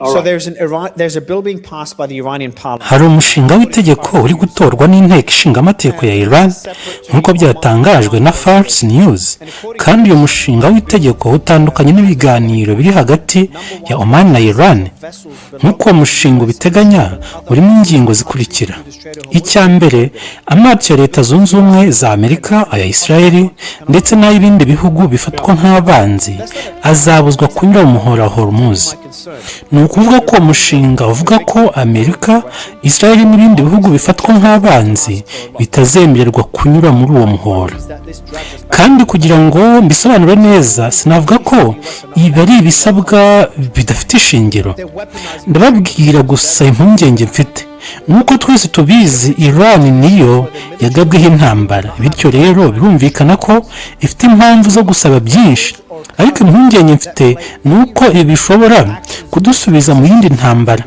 So there's a bill being passed by the Iranian parliament. Hari umushinga w'itegeko uri gutorwa n'inteko ishinga amategeko ya Iran, nk'uko byatangajwe na Fars News, kandi uyu mushinga w'itegeko utandukanye n'ibiganiro biri hagati ya Oman na Iran. Nk'uko uwo mushinga ubiteganya, urimo ingingo zikurikira: Icya mbere, amato ya Leta Zunze Ubumwe za Amerika, aya Israeli ndetse n'ay'ibindi bihugu bifatwa nk'abanzi azabuzwa kunyura mu muhora wa Hormuz. Ni ukuvuga ko uwo mushinga uvuga ko Amerika, Israeli n'ibindi bihugu bifatwa nk'abanzi bitazemererwa kunyura muri uwo muhora. Kandi kugira ngo mbisobanure neza, sinavuga ko ibi ari ibisabwa bidafite ishingiro. Ndababwira gusa impungenge mfite. Nk'uko twese tubizi, Iran niyo yagabweho intambara, bityo rero birumvikana ko ifite impamvu zo gusaba byinshi. Ariko impungenge mfite ni uko ibi bishobora kudusubiza mu yindi ntambara.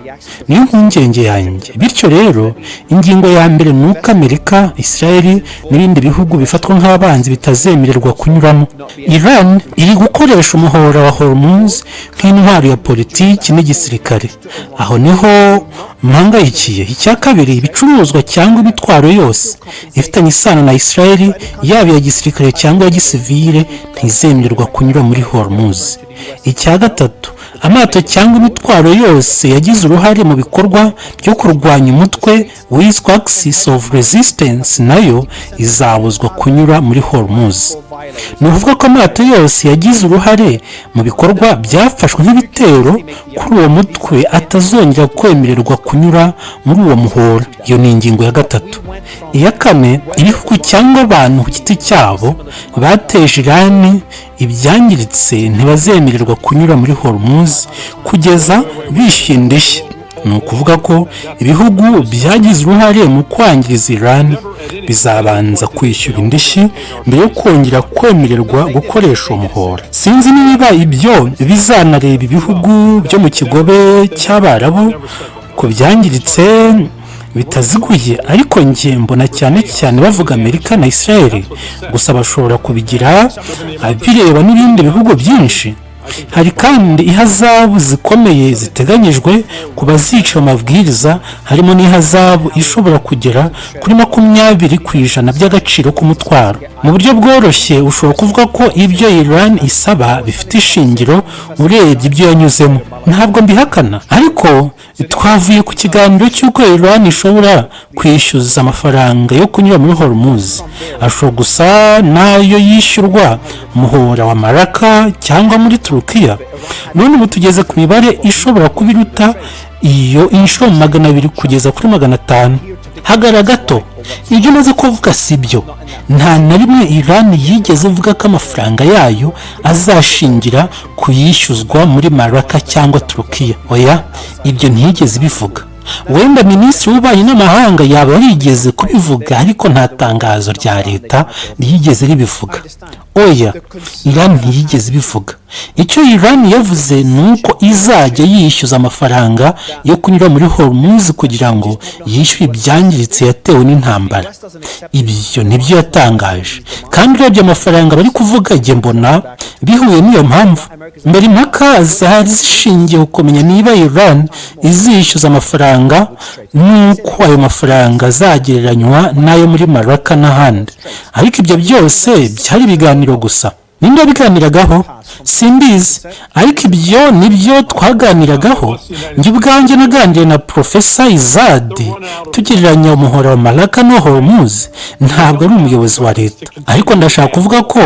Niyo mpungenge yanjye. Bityo rero, ingingo ya mbere ni uko Amerika, Israel n'ibindi bihugu bifatwa nk'abanzi bitazemererwa kunyuramo. Iran iri gukoresha umuhora wa Hormuz nk'intwaro ya politiki n'igisirikare. Aho niho mpangayikiye. Icya kabiri, ibicuruzwa cyangwa imitwaro yose ifitanye isano na Israel, yaba iya gisirikare cyangwa iya gisivile, ntizemererwa kunyura muri Hormuz. Icya gatatu, amato cyangwa imitwaro yose yagize uruhare mu bikorwa byo kurwanya umutwe wiswe Axis of Resistance nayo izabuzwa kunyura muri Hormuz. Ni ukuvuga ko amato yose yagize uruhare mu bikorwa byafashwe nk'ibitero kuri uwo mutwe atazongera kwemererwa kunyura muri uwo muhora. Iyo ni ingingo ya gatatu. Iya kane, ibihugu cyangwa abantu ku giti cyabo bateje Irani ibyangiritse ntibazemererwa kunyura muri Hormuz kugeza bishyuye indishyi. Ni ukuvuga ko ibihugu byagize uruhare mu kwangiriza Iran bizabanza kwishyura indishyi mbere yo kongera kwemererwa gukoresha uwo muhora. Sinzi niba ibyo bizanareba ibihugu byo mu Kigobe cy'Abarabu ku byangiritse bitaziguye, ariko njye mbona cyane cyane bavuga Amerika na Israel. Gusa bashobora kubigira bireba n'ibindi bihugu byinshi. Hari kandi ihazabu zikomeye ziteganyijwe ku bazica amabwiriza, harimo n'ihazabu ishobora kugera kuri 20% by'agaciro k'umutwaro. Mu buryo bworoshye, ushobora kuvuga ko ibyo Iran isaba bifite ishingiro urebye ibyo yanyuzemo. Ntabwo mbihakana, ariko twavuye ku kiganiro cy'uko Iran ishobora kwishyuza amafaranga yo kunyura muri Hormuz ashobora gusa n'ayo yishyurwa muhora wa Malaka cyangwa muri Turukiya. None ubu tugeze ku mibare ishobora kuba iruta iyo inshuro 200 kugeza kuri 500. Hagarara gato, ibyo umaze kuvuga si byo. Nta na rimwe Iran yigeze ivuga ko amafaranga yayo azashingira ku yishyuzwa muri Malaka cyangwa Turukiya. Oya, ibyo ntiyigeze ibivuga. Wenda minisitiri w'ububanyi n'amahanga yaba yarigeze kubivuga, ariko nta tangazo rya leta ryigeze ribivuga. Oya, Iran ntiyigeze ibivuga. Icyo Iran yavuze ni uko izajya yishyuza amafaranga yo kunyura muri Hormuz kugira ngo yishyure ibyangiritse yatewe n'intambara. Ibyo nibyo yatangaje. Kandi urebye amafaranga bari kuvuga, njye mbona bihuye n'iyo mpamvu. Mbere impaka zari zishingiye ku kumenya niba Iran izishyuza amafaranga n'uko ayo mafaranga azagereranywa n'ayo muri Malaka n'ahandi, ariko ibyo byose byari ibiganiro gusa. Ninde wabiganiragaho? Simbizi, ariko ibyo nibyo twaganiragaho. Njye ubwanjye naganiriye na Profesa Izadi, tugereranya umuhora wa Malaka no Hormuz. Ntabwo ari umuyobozi wa leta, ariko ndashaka kuvuga ko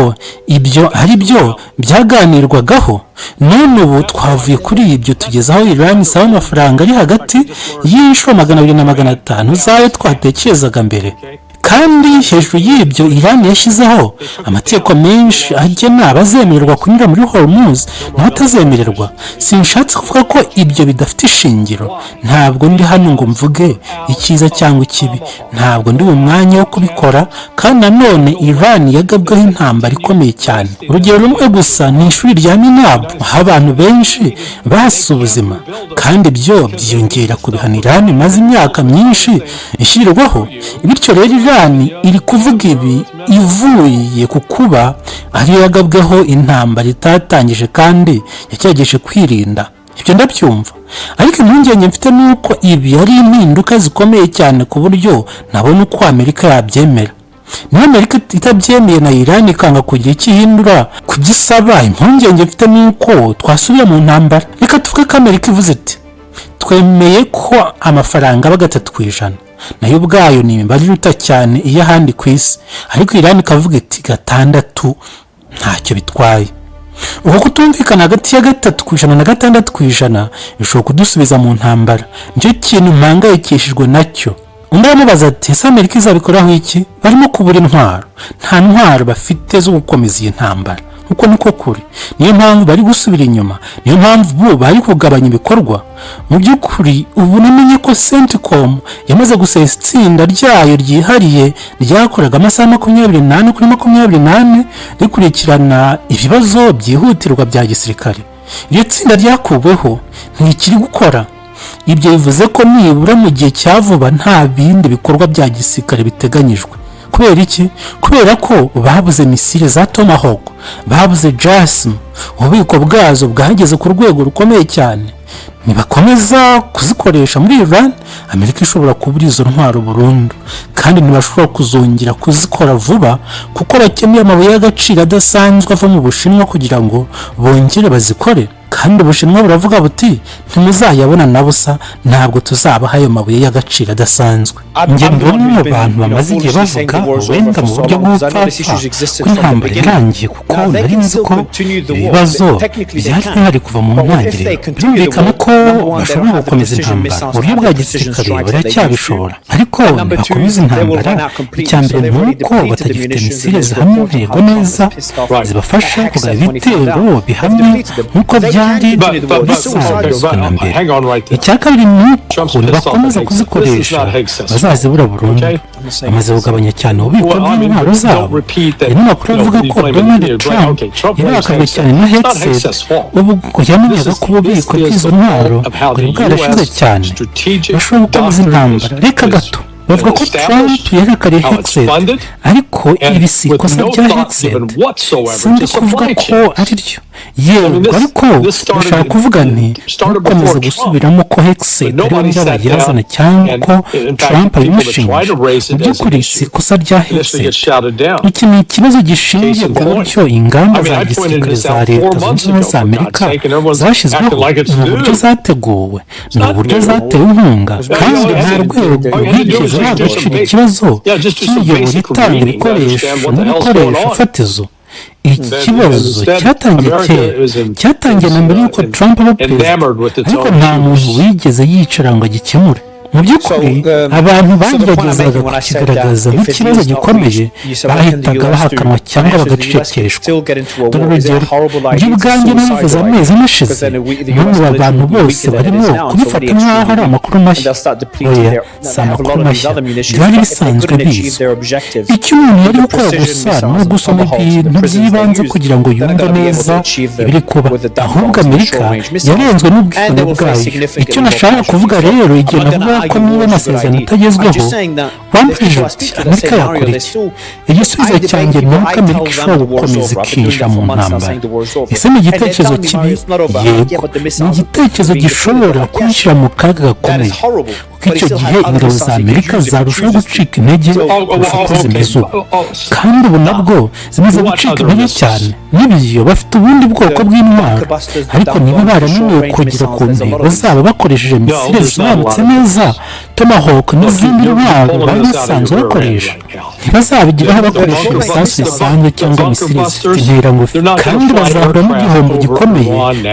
ibyo ari byo byaganirwagaho. None ubu twavuye kuri ibyo, tugeze aho Iran isaba amafaranga ari hagati y'inshuro 200 na 500 z'ayo twatekerezaga mbere. Kandi hejuru y'ibyo, Iran yashyizeho amategeko menshi agena abazemererwa kunyura muri Hormuz n'abatazemererwa. Sinshatse kuvuga ko ibyo bidafite ishingiro. Ntabwo ndi hano ngo mvuge icyiza cyangwa ikibi, ntabwo ndi mu mwanya wo kubikora. Kandi nanone Iran yagabweho intambara ikomeye cyane. Urugero rumwe gusa ni ishuri rya Minab, aho abantu benshi bahasize ubuzima, kandi ibyo byiyongera ku bihano Iran imaze imyaka myinshi ishyirirwaho. Bityo rero, Iran iri kuvuga ibi ivuye ku kuba ariyo yagabweho intambara itatangije kandi yagerageje kwirinda. Ibyo ndabyumva, ariko impungenge mfite ni uko ibi ari impinduka zikomeye cyane ku buryo nabona uko Amerika yabyemera. Niba Amerika itabyemeye na Iran ikanga kugira icyo ihindura kugisaba, impungenge mfite ni uko twasubira mu ntambara. Reka tuvuge ko Amerika ivuze iti: "Twemeye ko amafaranga aba 3%," nayo ubwayo ni imibare iruta cyane iy'ahandi ku isi, ariko Iran ikavuga iti: "6 ntacyo bitwaye." Uko kutumvikana hagati ya 3% na 6% bishobora kudusubiza mu ntambara. Nicyo kintu mpangayikishijwe nacyo. Undi aramubaza ati: "Ese Amerika izabikoraho iki? Barimo kubura intwaro, nta ntwaro bafite zo gukomeza iyi ntambara." Uko niko kuri. Niyo mpamvu bari gusubira inyuma, niyo mpamvu bo bari kugabanya ibikorwa. Mu by'ukuri, ubu namenye ko CENTCOM yamaze gusesa itsinda ryayo ryihariye ryakoraga amasaha 24/24 rikurikirana ibibazo byihutirwa bya gisirikare. Iryo tsinda ryakuweho, ntikiri gukora. Ibyo bivuze ko nibura mu gihe cya vuba nta bindi bikorwa bya gisirikare biteganyijwe. Kubera iki? Kubera ko babuze misile za Tomahawk, babuze JASSM, ububiko bwazo bwageze ku rwego rukomeye cyane. Nibakomeza kuzikoresha muri Iran, Amerika ishobora kubura izo ntwaro burundu, kandi ntibashobora kuzongera kuzikora vuba kuko bakeneye amabuye y'agaciro adasanzwe ava mu Bushinwa kugira ngo bongere bazikore. Kandi Ubushinwa buravuga buti: "Ntimuzayabona na busa, ntabwo tuzabaha ayo mabuye y'agaciro adasanzwe." Njye ndi umwe mu bantu bamaze igihe bavuga, wenda mu buryo bw'ubupfapfa, ko intambara yarangiye, kuko nari nzi ko ibibazo byari bihari kuva mu ntangiriro. Birumvikana ko bashobora gukomeza intambara mu buryo bwa gisirikare, baracyabishobora. Ariko nibakomeza intambara, icya mbere ni uko batagifite misile zihamya intego neza zibafasha kugaba ibitero bihamye nk'uko byari bisanzwe na mbere. Icya kabiri ni uko nibakomeza kuzikoresha bazazibura burundu. Bamaze kugabanya cyane ububiko bw'intwaro zabo. Hari n'amakuru avuga ko Donald Trump yarakajwe cyane na Hegseth ubwo yamenyaga ko ububiko bw'izo ntwaro bwari bwarashize cyane. Bashobora gukomeza intambara. Reka gato, bavuga ko Trump yarakariye Hegseth, ariko ibi si ikosa rya Hegseth. Sindi kuvuga ko ari ryo, yego, ariko ndashaka kuvuga nti ntukomeze gusubiramo ko Hegseth ari we nyirabayazana cyangwa ko Trump abimushinja. Mu by'ukuri si ikosa rya Hegseth. Iki ni ikibazo gishingiye ku buryo ingamba za gisirikare za Leta Zunze Ubumwe za Amerika zashyizweho, ni uburyo zateguwe, ni uburyo zatewe inkunga, kandi nta rwego rwigeze ruha agaciro ikibazo cy'imiyoboro itanga ibikoresho n'ibikoresho fatizo. Iki kibazo cyatangiye kera, cyatangiye na mbere y'uko Trump aba perezida, ariko nta muntu wigeze yicara ngo agikemure. Mu by'ukuri, abantu bageragezaga kukigaragaza nk'ikibazo gikomeye bahitaga bahakanwa cyangwa bagacecekeshwa. Dore urugero: njye ubwanjye nabivuze amezi anashize, n'ubu abantu bose barimo kubifata nk'aho ari amakuru mashya. Oya, si amakuru mashya, byari bisanzwe bizwi. Icyo umuntu yari gukora gusa ni ugusoma ibintu by'ibanze kugira ngo yumve neza ibiri kuba. Ahubwo Amerika yarenzwe n'ubwibone bwayo. Icyo nashaka kuvuga rero igihe navuga ko niba amasezerano atagezweho, wambajije uti: "Amerika yakora iki?" Igisubizo cyanjye ni uko Amerika ishobora gukomeza ikinjira mu ntambara. Ese ni igitekerezo kibi? Yego, ni igitekerezo gishobora kuyishyira mu kaga gakomeye, kuko icyo gihe ingabo za Amerika zarushaho gucika intege kurusha uko zimeze ubu, kandi ubu nabwo zimaze gucika intege cyane. N'ibyo bafite ubundi bwoko bw'intwaro, ariko niba barananiwe kugera ku ntego zabo bakoresheje misile zisobanutse neza, Tomahawk n'izindi ntwaro bari basanzwe bakoresha, ntibazabigeraho bakoresha ibisasu bisanzwe cyangwa misile zifite intera ngufi, kandi bazahura n'igihombo gikomeye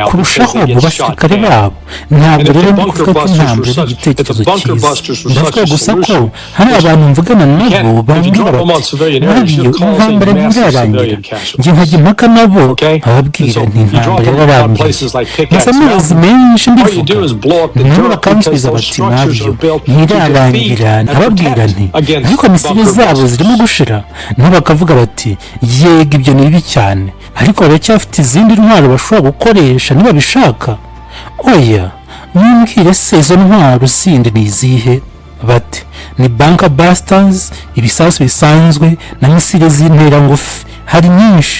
kurushaho mu basirikare babo. Ntabwo rero ndi kuvuga ko intambara ari igitekerezo cyiza. Ndavuga gusa ko hari abantu mvugana nabo bambwira bati: "Nabyo intambara ntirarangira." Njye nkajya impaka nabo, nkababwira nti: "Intambara yararangiye, maze amezi menshi mbivuga." Nabo bakansubiza bati: "Nabyo ntirarangira." Nkababwira nti: "Ariko misile zabo zirimo gushira." Nabo bakavuga bati: "Yego, ibyo ni bibi cyane, ariko baracyafite izindi ntwaro bashobora gukoresha nibabishaka." Oya, mumbwire se, izo ntwaro zindi ni izihe? Bati: "Ni bunker busters, ibisasu bisanzwe na misile z'intera ngufi, hari nyinshi."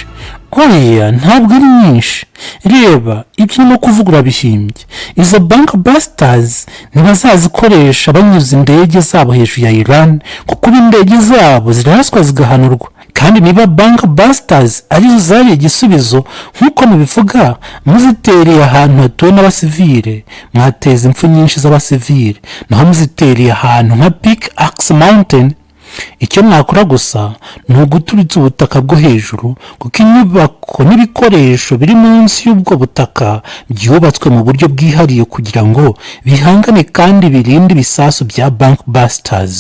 Oya, ntabwo ari nyinshi. Reba, ibyo urimo kuvuga urabihimbye. Izo bunker busters ntibazazikoresha banyuza indege zabo hejuru ya Iran, kuko ubu indege zabo ziraraswa zigahanurwa. Kandi niba bunker busters arizo zari igisubizo nk'uko mubivuga, muzitereye ahantu hatuwe n'abasivile mwateza impfu nyinshi z'abasivile, naho muzitereye ahantu nka Pickaxe Mountain, icyo mwakora gusa ni uguturitsa ubutaka bwo hejuru, kuko inyubako n'ibikoresho biri munsi y'ubwo butaka byubatswe mu buryo bwihariye kugira ngo bihangane kandi birinde ibisasu bya bunker busters.